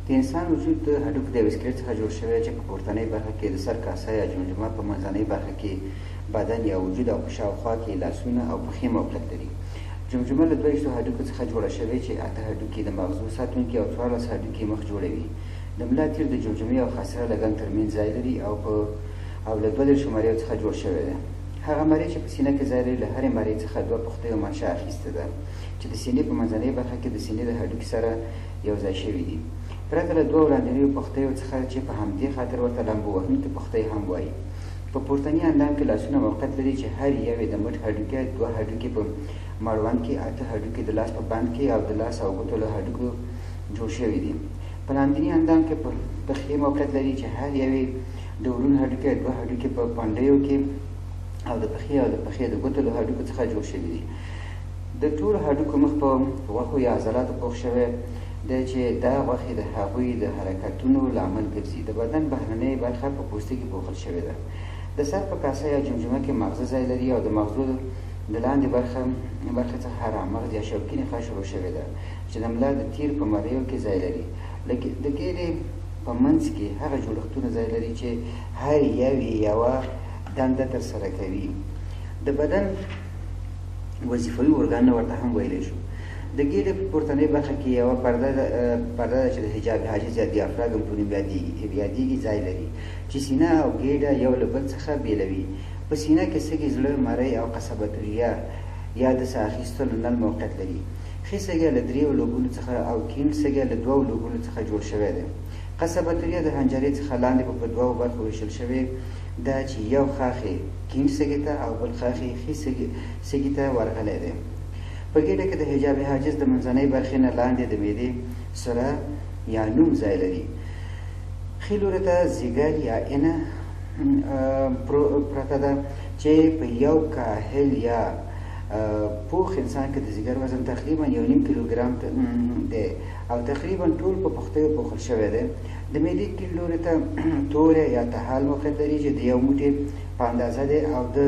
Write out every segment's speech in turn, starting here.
د انسان وجود د هډوکو د یو اسکلیټ څخه جوړ شوی چې په پورتنۍ برخه کې د سر کاسه یا جمجمه، په منځنۍ برخه کې بدن یا وجود او په شاوخوا کې لاسونه او پښې موقعیت لري. جمجمه له 22 هډوکو څخه جوړه شوې چې 8 هډوکي د مغزو ساتونکي او 14 هډوکي مخ جوړوي. د ملا تیر د جمجمې او خاصره لګن ترمنځ ځای لري او له 32 مریو څخه جوړ شوی دی. هغه مرۍ چې په سینه کې ځای لري له هرې مرۍ څخه 2 پښتیو منشأ اخیستې ده چې د سینې په منځنۍ برخه کې د سینې د هډوکي سره یو ځای شوي دي، پرته له 2 لاندینیو پښتیو څخه چې په همدې خاطر ورته لامبو وهونکې پښتۍ هم وایي. په پورتني اندام کې لاسونه موقعیت لري چې هر یو یې د مټ هډوکی، 2 هډوکي په مړوند کې، 8 هډوکي د لاس په بند کې او د لاس او ګوتو له هډوکو جوړ شوي دي. په لاندیني اندام کې پښې موقعیت لري چې هر یو یې د ورون هډوکی، 2 هډوکي په پنډیو کې او د پښې او د پښې د ګوتو له هډوکو څخه جوړ شوي دي. د ټولو هډوکو مخ په غوښو یا عضلاتو پوښ شوی دی چې دا غوښې د هغوی د حرکتونو لامل ګرځي. د بدن بهرنۍ برخه په پوستکي پوښل شوې ده. د سر په کاسه یا جمجمه کې ماغزه ځای لري او د مغزو د لاندې برخې څخه هرامغز یا شوکي نخاع شروع شوې ده چې د ملا د تیر په مریو کې ځای لري. د ګیډې په منځ کې هغه جوړښتونه ځای لري چې هر یو یې یوه دنده ترسره کوي. د بدن وظیفوي ارګانونه ورته هم ویلی شو. د ګیډې په پورتنۍ برخه کې یوه پرده ده چې د حجاب حاجز یا دیافراګم په نوم یادیږي ځای لري چې سینه او ګیډه یو له بل څخه بیلوي. په سینه کې سږي، زړه، مرۍ او قصبه الریه یا د ساه اخیستلو نل موقعیت لري. ښي سږی له 3 لوبونو څخه او کیڼ سږی له 2 لوبونو څخه جوړ شوی دی. قصبه الریه د حنجرې څخه لاندې په 2 برخو ویشل شوې ده چې یو ښاخ یې کیڼ سږي ته او بل ښاخ یې ښي سږي ته ورغلی دی. په ګیډه کې د حجاب حاجز د منځنۍ برخې نه لاندې د معدې سره یا نوم ځای لري. ښي لوري ته ځیګر یا اینه پرته ده چې په یو کاهل یا پوخ انسان کې د ځیګر وزن تقریبا 1.5 کیلوګرام دی او تقریبا ټول په پښتیو پوښل شوی دی. د معدې کیڼ لوري ته توری یا تحال موقعیت لري چې د یو موټي په اندازه دی او د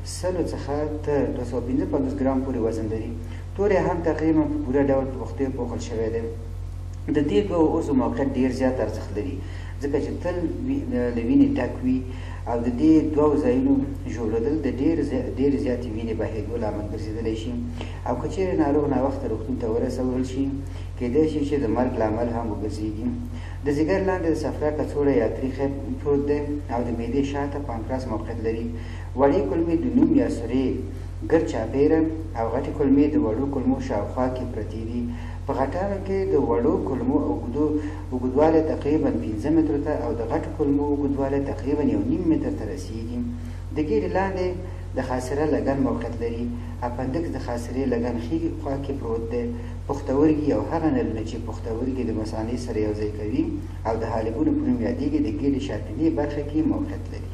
100 څخه تر 255 ګرام پورې وزن لري. توری هم تقریبا په پوره ډول په پښتیو پوښل شوی دی. د دې دوو عضو موقعیت ډېر زیات ارزښت لري ځکه چې تل له وینې ډک وي او د دې دوو ځایونو ژوبلېدل د ډېرې زیاتې وینې بهېدو لامل ګرځېدلی شي او که چېرې ناروغ ناوخته روغتون ته ورسول شي کېدای شي چې د مرګ لامل هم وګرځېږي. د ځیګر لاندې د صفرا کڅوړه یا تریخی پروت دی او د معدې شاته پانکراس موقعیت لري. وړې کولمې د نوم یا سرې ګرد چاپېره او غټې کولمې د وړو کولمو شاوخوا کې پرتې دي. په غټانو کې د وړو کولمو اوږدوالی تقریبا 5 مترو ته او د غټو کولمو اوږدوالی تقریبا 1.5 متر ته رسیږي. د ګیډې لاندې د خاصره لګن موقعیت لري. اپندکس د خاصرې لګن ښي خوا کې پروت دی. پښتورګي او هغه نلونه چې پښتورګي د مثانې سره یو ځای کوي او د حالبونو په نوم یادیږي د ګیډې شاتنۍ برخه کې موقعیت لري.